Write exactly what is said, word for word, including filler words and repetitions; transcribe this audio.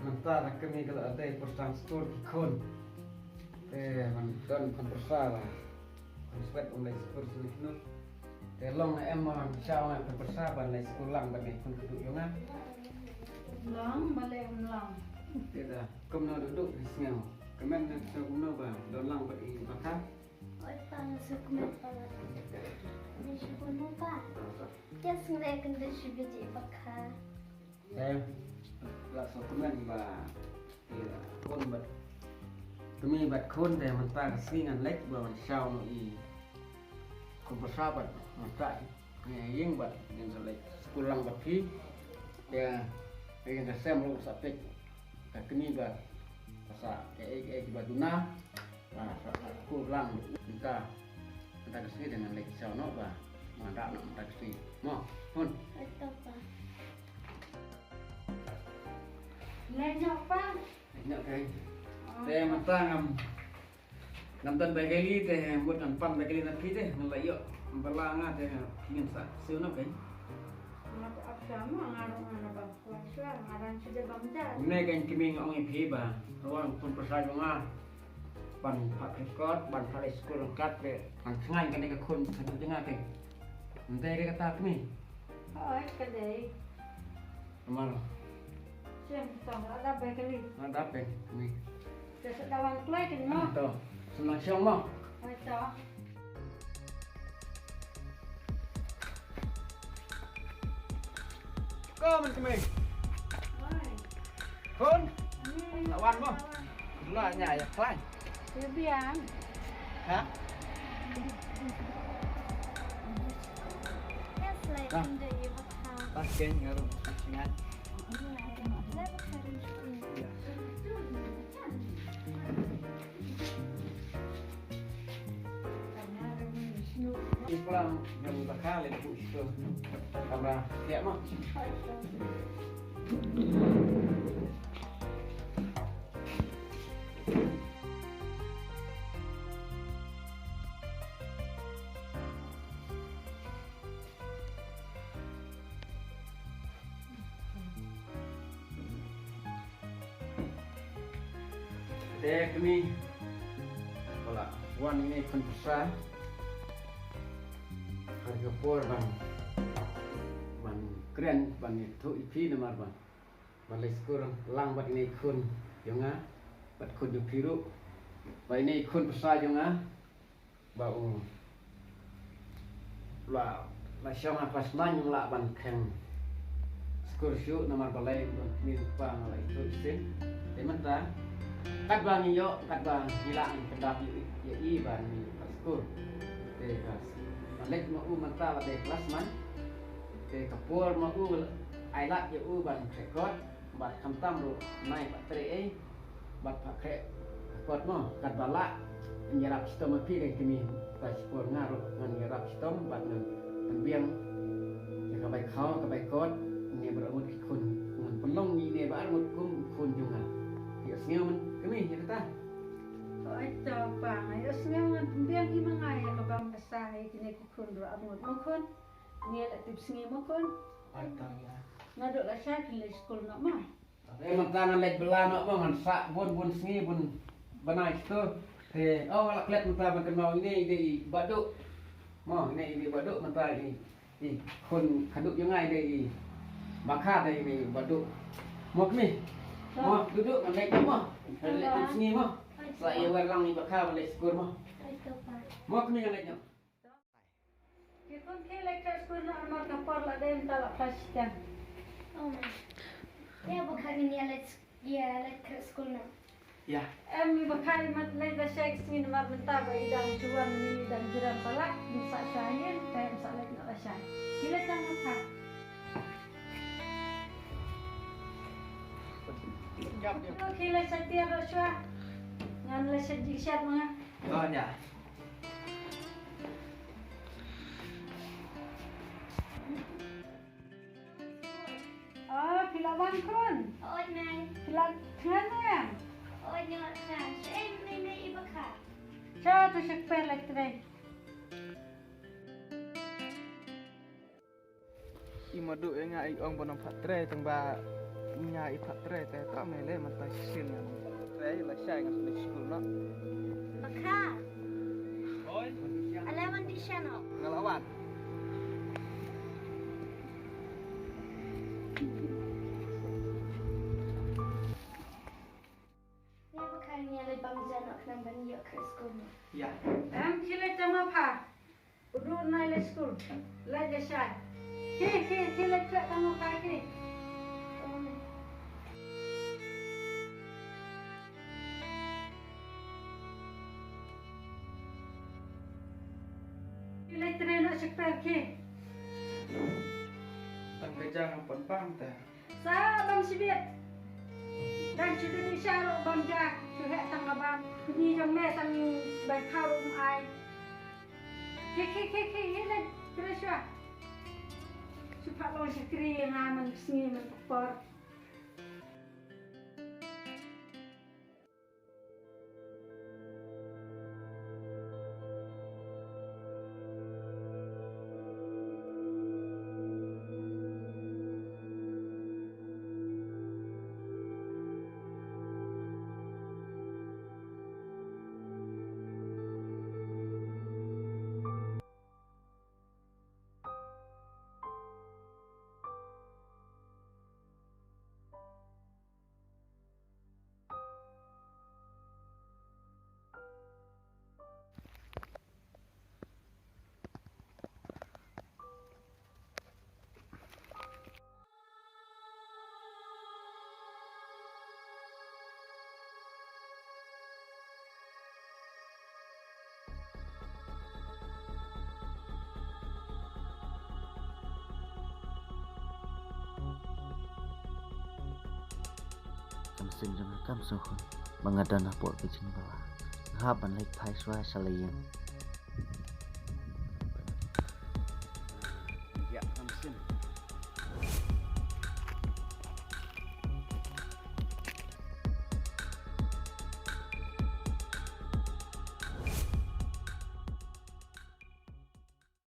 Mynta la kane ka la dei pyrshang skur ki khun. Te man don khun pyrsa la. Khun swet um leit skur sini kinu. Te long na em man shaw na khun pyrsa ban leit skur lang bad ne khun kadu yong nga. Long ba leh um long. Te da kumno duduk di sngew. Kmen na kumno ba don lang bad i baka. Oi pa, na suk met pa la. Ni shi pun mo pa. Just ngre kan de shi biji baka. Eh, la suk met ba. Ila kon bat. Kami bat kon de mynta ka sngi ngan lek ba man shaw no i. Kon pyrsa bat mynta. Ïing bad ngin sa leit skul lang bad phi. Ïa, ïa ka sem ruh sa peit ka kmie bad sa kaei kaei ba duna. Sa skul lang mynta. Mynta ka sngi ngan leit shaw noh ba ngan rak noh mynta ka sngi. Mo, hun. Leit noh pa. Leit noh kai. Te mynta ngam Ngam don bai kali te mut ngan pan bai kali na phi te ngan la ïoh. Ba la nga te ngin sa siew na kai. Mat ap sama nga rong nga na bang kuan sua nga ran sudah bang jar. Ne kan kmie nga ong ïa phi ba ruang pun pyrsa jong nga. Ban phah record ban phah leit skul ryngkat te ngan sngai kane ka khun ka jong nga kai. Ndai re kata kmie. Oi ka dei. Namar Shem tong la dap bai kali. La dap bai kali. Te sa dawan kloi kin mo. To. Senang shong mo. Ai to. Ko men kemeng. Oi. Khun. Hmm. La wan mo. La nya ïa khlaiñ. Ïa biang. Ha? Yes, like, ah. Under your account. Pas keng ngaruh singat. Iplang yang bakal itu. Kamera, ya, Mak. Te kmie, wala wan ine khun pyrsa. Har ka por ban, ban kren ban ïathuh ïa phi namar ban, ban leit skul lang bad ine khun jong nga bad khun jong phi ruh. Bad ine khun pyrsa jong nga. Ba u la, la shong ha klas nine, ym lah ban kheng skul shuh namar balei, ba kmie u kpa nga la ïathuh shisien. Te mynta katba ngi ïoh, katba ngi lah, ngi pyndap ïa i ba ngi ïoh skul. Te ka, la leit ma u mynta la dei klas nine. Te ka por ma u ai lad ïa u ban khreh kot bad khamtam ruh nai pat trei ei. Bad pat khreh kot mo, katba lah ngan ïarap shitom ïa phi, dei kmie. Ba shipor nga ruh ngan ïarap shitom bad ngan pynbiang ïa ka bai khaw ka bai kot. Ngi ba arngut ki khun, ngan pynlong ïa ngi ba arngut kum khun jong nga. Phi ïohsngew mo kmie ïa kata? Oi to pa, nga ïohsngew, ngan pynbiang ïa ma nga ïa ka bam ka sai ïa kine ki khun ruh arngut mo khun. Ngi la tip sngi mo khun. Oi to ïa. Naduh lashai phi leit skul noh mo. Te mynta ngan leit bylla noh mo, ngan sah bun bun sngi bun bnai shito. Te o, la klet mynta ban kynmaw ine i dei i Bah Duh. Mo, ine i dei i Bah Duh mynta i, i khun khadduh jong nga i dei i Bah Kha, dei ine i Bah Duh. Mo kmie. Mo, Duh Duh, ngan leit mo. Ngan leit bun sngi mo. Sa ïa wer lang i Bah Kha ban leit skul mo. Mo kmie, ngan leit noh. Ki khun ki leit khreh skul noh namar ka por la dei mynta la phai shiteng. Oh, ma. Ïa ba kha ngin ïa leit, ïa leit khreh skul noh. Ïa. Em, i ba kha i mat leit lashai ka sngi namar mynta ba i dang shu wan, i dang jrem palat, ym sah sha ïing, te ym sah leit noh lashai. Ki leit tang noh kha. Ki leit sha tiar noh shuwa. Ngan leit sha jingshat ma nga. Oh, ïa. Oh, phi la wan khun? Oi, Nai. Phi la thngan ne? Oi, nga la thngan. Shaei, Nai, Nai, i ba kha? Sha tu sha kper leit trei. I Madu ïa nga i ong ba nang phah trei tang ba Nya i phat tre te ta me le man ta shin ngan. Tre la shai ngan snik skul no. Bakha. Oi. Ale wan di shano. Nga la wan. Nya bakha nya le bam jano khnang ban ïoh kha skul no. Ya. Em khile tama pha. Udur nai le skul, le le shai. Ki, ki, ki le trek tang ka ki. Ki le trek na sekper ki. Tang ka jang pon pang ta. Sa bam sibit. Dan shu dei sha ro bam ja, shu heh tang ka bam. Ni jong me tang bai khaw rum ai. He, he, he, he, he, le, Tresha. Shu pat long shakri nga man sngi man por. Kam sien jong nga kam sngewkhun ba nga don hapoh ka jingbylla. Nga hap ban leit phai shuwa sha la ïing.